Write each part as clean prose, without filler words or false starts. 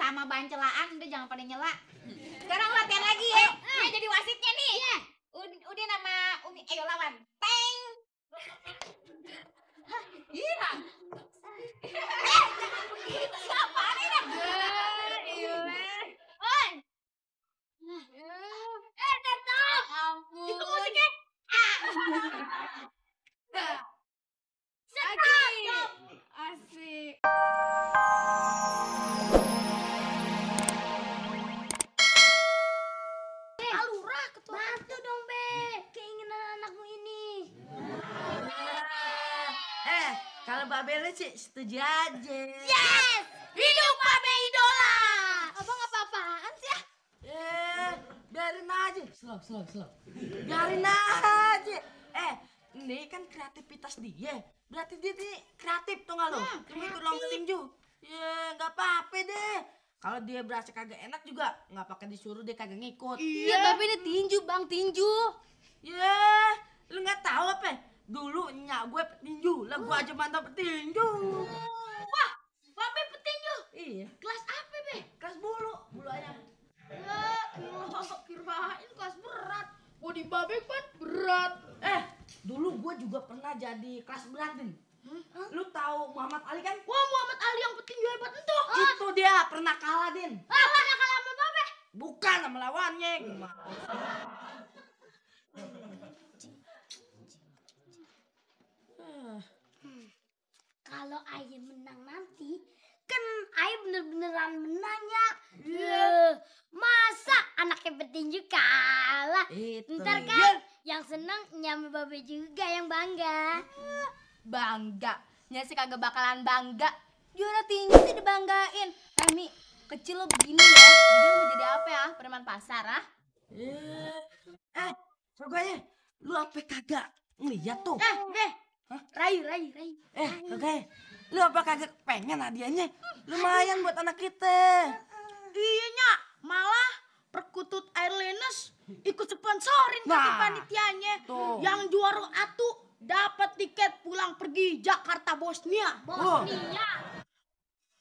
sama bahan celaan, udah jangan pada nyela. Sekarang latihan lagi ya. Ini jadi wasitnya nih. Udah nama Umi, ayo lawan. Teng. Iya. Jangan begitu, siapa nih dah? Iya. Oi. Tetap. Ampun. Itu musiknya. Stop. Asik. Alurah ketua. Bantu dong, Be. Keinginan anakmu ini. Kalau Babe lu sih setuju aja. Yes! Hidup Babe idola. Abang apa-apaan sih ya? Biarin aja. Slow. Biarin aja. Ini kan kreativitas dia. Berarti dia nih kreatif tuh nggak lo? Cuma ikut lomba tinju. Ya nggak apa-apa deh. Kalau dia berasa kagak enak juga nggak pakai disuruh dia kagak ngikut. Iya, tapi ini tinju, Bang, tinju. Ya, lu nggak tahu apa? Dulu nyak gue petinju, lah gue aja mantap petinju. Wah, Babe petinju. Iya. Kelas apa, Be? Kelas bulu ayam. Kirain kelas berat. Body Babe kan berat. Dulu gue juga pernah jadi kelas berat, Din. Lu tahu Muhammad Ali kan? Wah, Muhammad Ali yang petinju hebat itu. Itu dia pernah kalah, Din. Pernah kalah sama Babe? Bukan sama lawannya. Kalau Aye menang nanti, kan Aye bener-beneran menang ya. Masa anaknya petinju kalah? Itu Ntar dia. kan yang seneng nyampe Babe juga yang bangga. Bangga? Nya sih kagak bakalan bangga. Juara tinju sih dibanggain. Mi, kecil lo begini ya. Jadi lo mau jadi apa ya? Preman pasar ah? Pokoknya lu apa kagak ngeliat tuh? Rai. Oke. Lu apa kagak pengen hadiahnya? Lumayan buat anak kita. Iya, Nyak. Malah Perkutut Airlines ikut sponsorin ke panitianya. Tuh. Yang juara atu dapat tiket pulang pergi Jakarta Bosnia.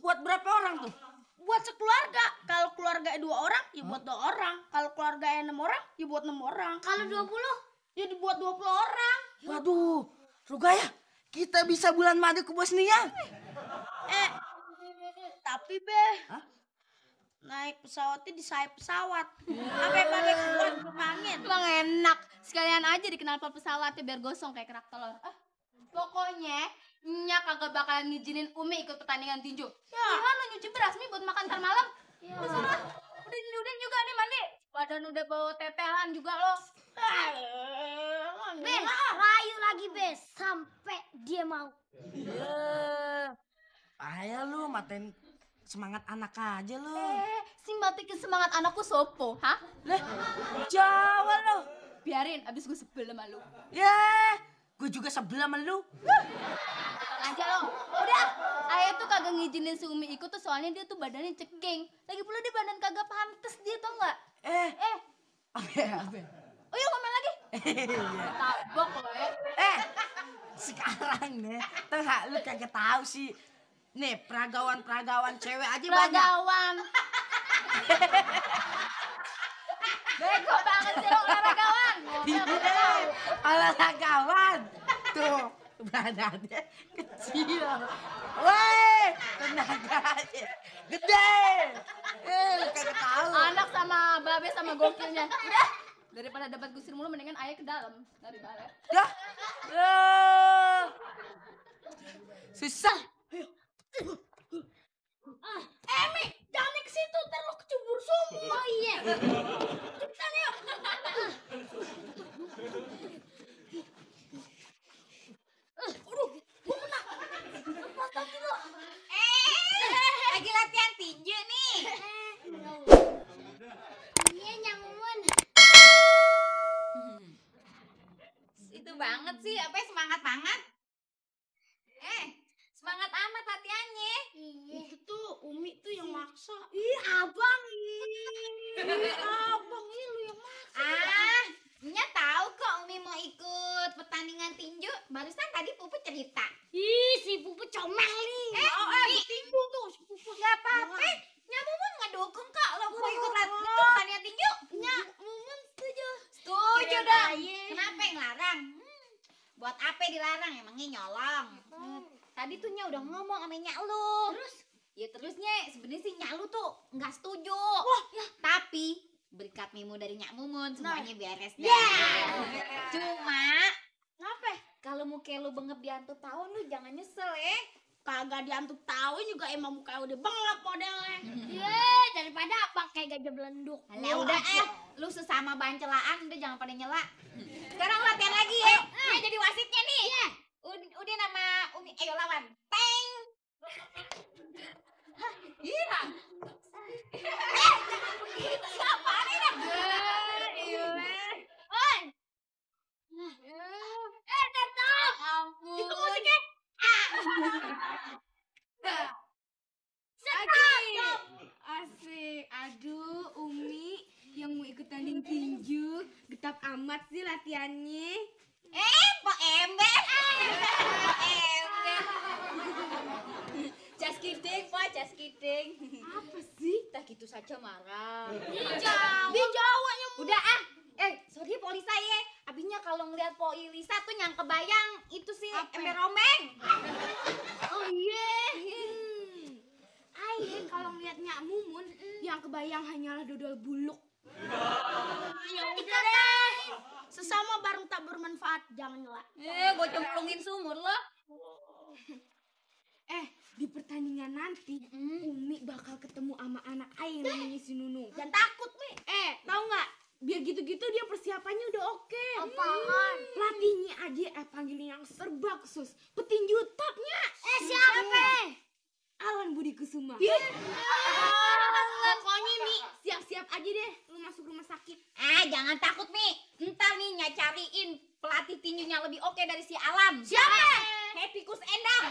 Buat berapa orang tuh? Buat sekeluarga. Kalau keluarga 2 orang, ya buat 2 orang. Kalau keluarga 6 orang, ya buat 6 orang. Kalau 20, ya dibuat 20 orang. Waduh, Rugaya, kita bisa bulan madu ke Bosnia. Tapi Be, naik pesawatnya di sayap pesawat. Sampai pada keluar angin. Emang enak. Sekalian aja dikenal pesawatnya biar gosong kayak kerak telur. Pokoknya Nya kagak bakalan ngizinin Umi ikut pertandingan tinju. Gimana lo nyuci beras Mi buat makan ntar malam? Udah juga nih mandi. Badan udah bawa tetelan juga lo. Be, rayu lagi Be, sampai dia mau. Ayah lu matain semangat anak aja lu. Sing matikin semangat anakku sopo, hah? Lah, Jawa lu. Biarin, abis gue sebel sama lu. Ya, gue juga sebel sama lu. Aja lo. Udah, Ayah tuh kagak ngizinin si Umi ikut tuh soalnya dia tuh badannya ceking. Lagi pula dia badan kagak pantes dia tau nggak? Apa? Oh iya ngomel lagi. Tabok lo ya. Sekarang nih, tuh nggak lu kagak tahu sih. Nih, peragawan cewek aja banyak. Peragawan. Bego banget sih lo olahragawan. Olahragawan. Tuh, badannya kecil. Woi, tenaganya gede. Lu kagak tahu. Anak sama Babe sama gokilnya. Udah, daripada dapat gusir mulu mendingan Ayah ke dalam daripada. Ya. Susah. Mi, jangan ke situ, ntar lo kecubur semua. Oh iya. Cepetan yuk. Gue menang. Lepas lo. Lagi latihan tinju nih. Iya, nyamun. Itu banget sih, apa ya, semangat banget. Semangat amat latihannya. Itu tuh Umi tuh yang maksa. Abang. Abang lu yang maksa. Nya tahu kok Umi mau ikut pertandingan tinju. Barusan tadi Pupu cerita. Si Pupu comel nih. Tinju tuh, si Pupu. Gak apa-apa. Nya Mumun Buat apa dilarang? Emangnya nyolong. Tadi tuh Nya udah ngomong sama Nyak lu. Terus? Ya terusnya sebenarnya sih Nyak lu tuh nggak setuju. Wah, ya. Tapi berkat Mimu dari Nyak Mumun semuanya beres deh. Cuma Kenapa? kalau muka lu bengep diantup tahun lu jangan nyesel ya. Kagak diantuk tahu juga emang muka udah bengap modelnya. Daripada abang kayak gajah belenduk. Alah udah lu sesama bahan celaan udah jangan pada nyela. Sekarang latihan lagi ya. Dia jadi wasitnya nih. Udah nama Umi, ayo lawan. Teng. Iya. Jangan begitu siapa nih dah. Oi. Tetap. Ampun. Itu musiknya. Asik. Aduh, Umi yang mau ikut tanding tinju, getap amat sih latihannya. Pak Ember. Pak Ember. Just kidding, Pak, just kidding. Apa sih? Tak gitu saja marah. Dia Jawanya Udah sorry Po Lisa ya. Abinya kalau ngeliat Po Lisa tuh yang kebayang itu sih ember romeng. Oh iya. Aye kalau ngeliat Nyak Mumun yang kebayang hanyalah dodol buluk. kita deh. Sesama bareng tak bermanfaat, jangan nyela. Gue cemplungin sumur loh. Di pertandingan nanti Umi bakal ketemu sama anak Aing namanya si Nunu. Jangan takut, Mi. Tahu nggak? Biar gitu-gitu dia persiapannya udah oke. Apaan? Pelatihnya aja panggilnya yang serba khusus. Petinju topnya. Siapa? Alan Budi Kusuma. Pokoknya Mi, Siap-siap aja deh lu masuk rumah sakit. Jangan takut Mi. Ntar nih Nya cariin pelatih tinjunya lebih oke dari si Alam. siapa? Happy Kus Endang.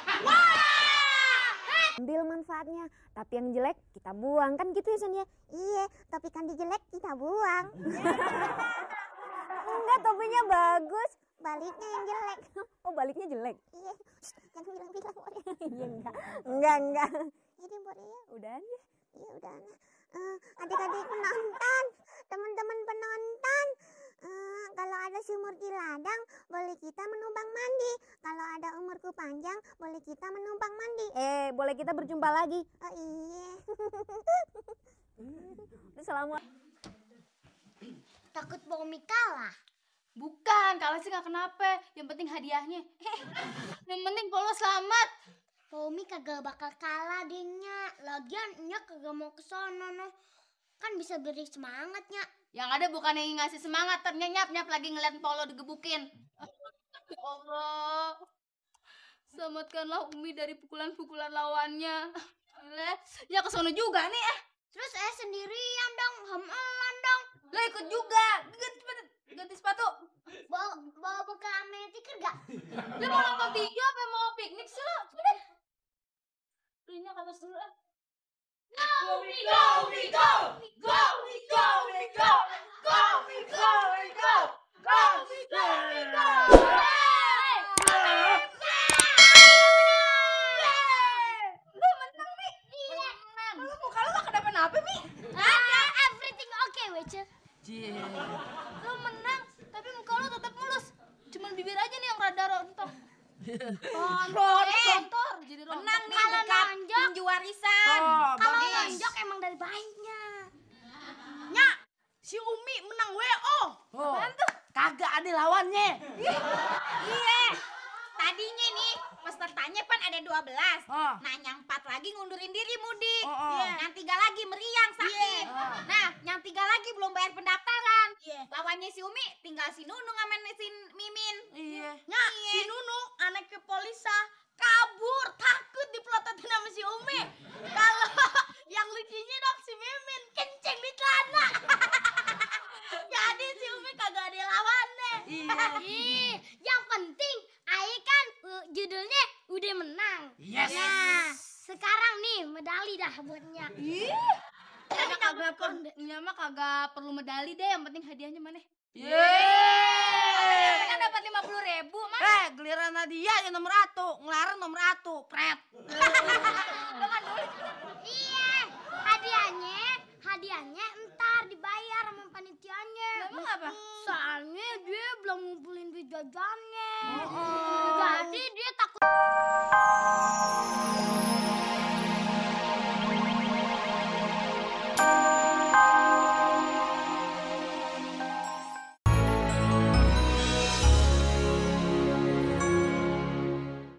Ambil manfaatnya, tapi yang jelek kita buang, kan gitu ya Son ya? Iya, tapi kan jelek kita buang. Enggak, topinya bagus, baliknya yang jelek. Oh, baliknya jelek? Iya, jangan bilang-bilang. Iya, enggak. Jadi Boria, udah aja. Iya, udah. Adik-adik penonton, teman-teman penonton, kalau ada sumur di ladang, boleh kita menumpang mandi. Kalau ada umurku panjang, boleh kita menumpang mandi. Boleh kita berjumpa lagi. Oh iya. Assalamualaikum. Takut Umi kalah. Bukan, kalau sih nggak kenapa. Yang penting hadiahnya. Yang penting Polo selamat. Umi kagak bakal kalah deh, Nya. Lagian Nya kagak mau ke sono noh. Kan bisa beri semangatnya. Yang ada bukan yang ngasih semangat, ternyap lagi ngeliat Polo digebukin. Ya Allah. Selamatkanlah Umi dari pukulan-pukulan lawannya. Ya ke sono juga nih. Terus sendirian dong, hemelan dong. Lah ikut juga. Ganti sepatu. Bawa bekal Amelia Tiker gak? Lu mau nonton tinju apa mau piknik sih lo? Coba deh. Duhnya ke atas dulu ah. Go, we go, we go, go, we go, we go, go, we go, we go, go, we go, we go. Lu menang nih. Iya. Lu muka lu gak kenapa-napa Mi. Everything okay, Wece. Lu menang, tapi muka lu tetap mulus. Cuman bibir aja nih yang rada rontok. Rontor, jadi rontok. Menang nih Kalau berkat nonjok. tinju warisan. Kalau bagus. nonjok emang dari baiknya. Nya, si Umi menang WO. Apaan tuh? Kagak ada lawannya. Iya. Tadinya nih pesertanya kan ada 12. Nah, yang 4 lagi ngundurin diri mudik. Yang 3 lagi meriang sakit. Nah, yang 3 lagi belum bayar pendaftaran. Lawannya si Umi tinggal si Nunung sama si Mimin. Iya. Nya, si Nunu anaknya Polisa kabur takut dipelototin sama si Umi. Kalau yang lucunya dong si Mimin kenceng di celana. Jadi si Umi kagak ada lawannya. Iya. Yang penting Ae kan judulnya udah menang. Yes. Nah, sekarang nih medali dah buatnya. Mah kagak perlu medali deh, yang penting hadiahnya mana? Yeay. Kan dapat 50.000, Mas. Giliran Nadia yang nomor 1, ngelarang nomor 1, pret. Iya, hadiahnya ntar dibayar sama panitianya. Emang ngapa? Soalnya dia belum ngumpulin duit jajannya.